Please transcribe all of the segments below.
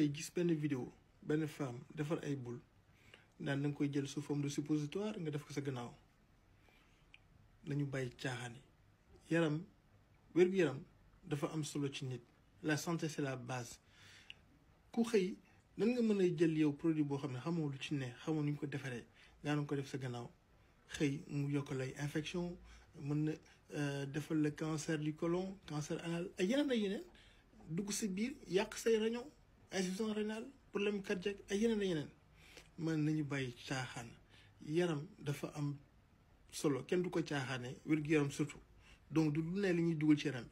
xëy gis benn vidéo benn femme defar ay boule naan da nga koy jël sous forme de suppositoire nga def ko sa gannaaw nañu bàyyi caaxaan yi yaram wér-gu-yaram dafa am solo ci nit la santé c'est la base ku xëy nan nga mën a jël yow produit boo xam ne xamoo lu ci ne xamoo nu ñu ko defaree nga ko def sa gannaaw xëy mu yokk lay infection mën na defal le cancer du côlon cancer anal ay yeneen dugg si biir yàq say réunion insuffisance rénale problème cardiaque ay yeneen man nañu bàyyi caaxaan yaram dafa am solo kenn du ko caaxaane wér-gu-yaram surtout donc du ne li ñuy dugal ci yaram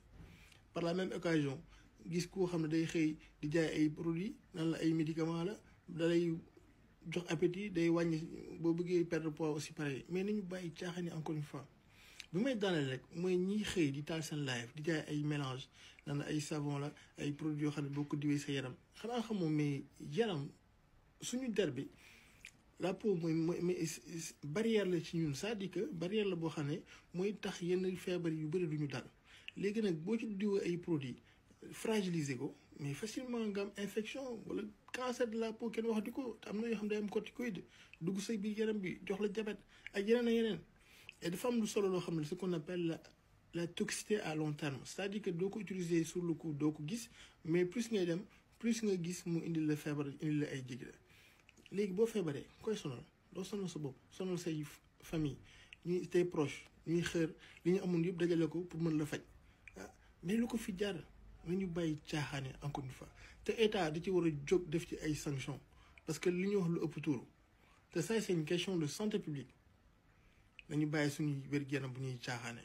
par la même occasion gis koo xam ne day xëy di jaay ay produits nan la ay médicaments la dalay jox appétit day wàññi boo bëggee perdre poids aussi pareil mais nañu bàyyi caaxaan yi encore une fois bi may daaneel rek mooy ñiy xëy di taal seen live di jaay ay mélange nan ay savon la ay produits yoo xam ne boo ko diwee sa yaram xanaa xamoo mais yaram suñu der bi la peau mooy barrière la ci ñun c'est-à-dire que barrière la boo xam ne mooy tax yenn feebar yu bëri duñu dal léegi nag boo ci diwee ay produits fragiliser ko mais facilement nga am infection wala cancer de la peau kenn waxati ko am na yoo xam ne day am corticoïde dugg say biir yaram bi jox la diabète ak yeneen et dafa am lu solo loo xam ne ce qu'on appelle la toxicité à long terme c'est-à-dire que doo ko utiliser sur le coup doo ko gis mais plus ngay dem plus nga gis mu indil la feebar indil la ay jigéen léegi boo feebaree koy sonal doo sonal sa bopp sonal say famille ñuy tey proche ñuy xër li ñu amoon yëpp dajale ko pour mën la faj mais lu ko fi jaar nañu bàyyi caaxaane encore une fois te état da ci war a jóg def ci ay sanctions parce que li ñu wax lu ëpp tuuru te ça c'est une question de santé publique nañu bàyyi suñuy wér-gu-yaram bu ñuy caaxaane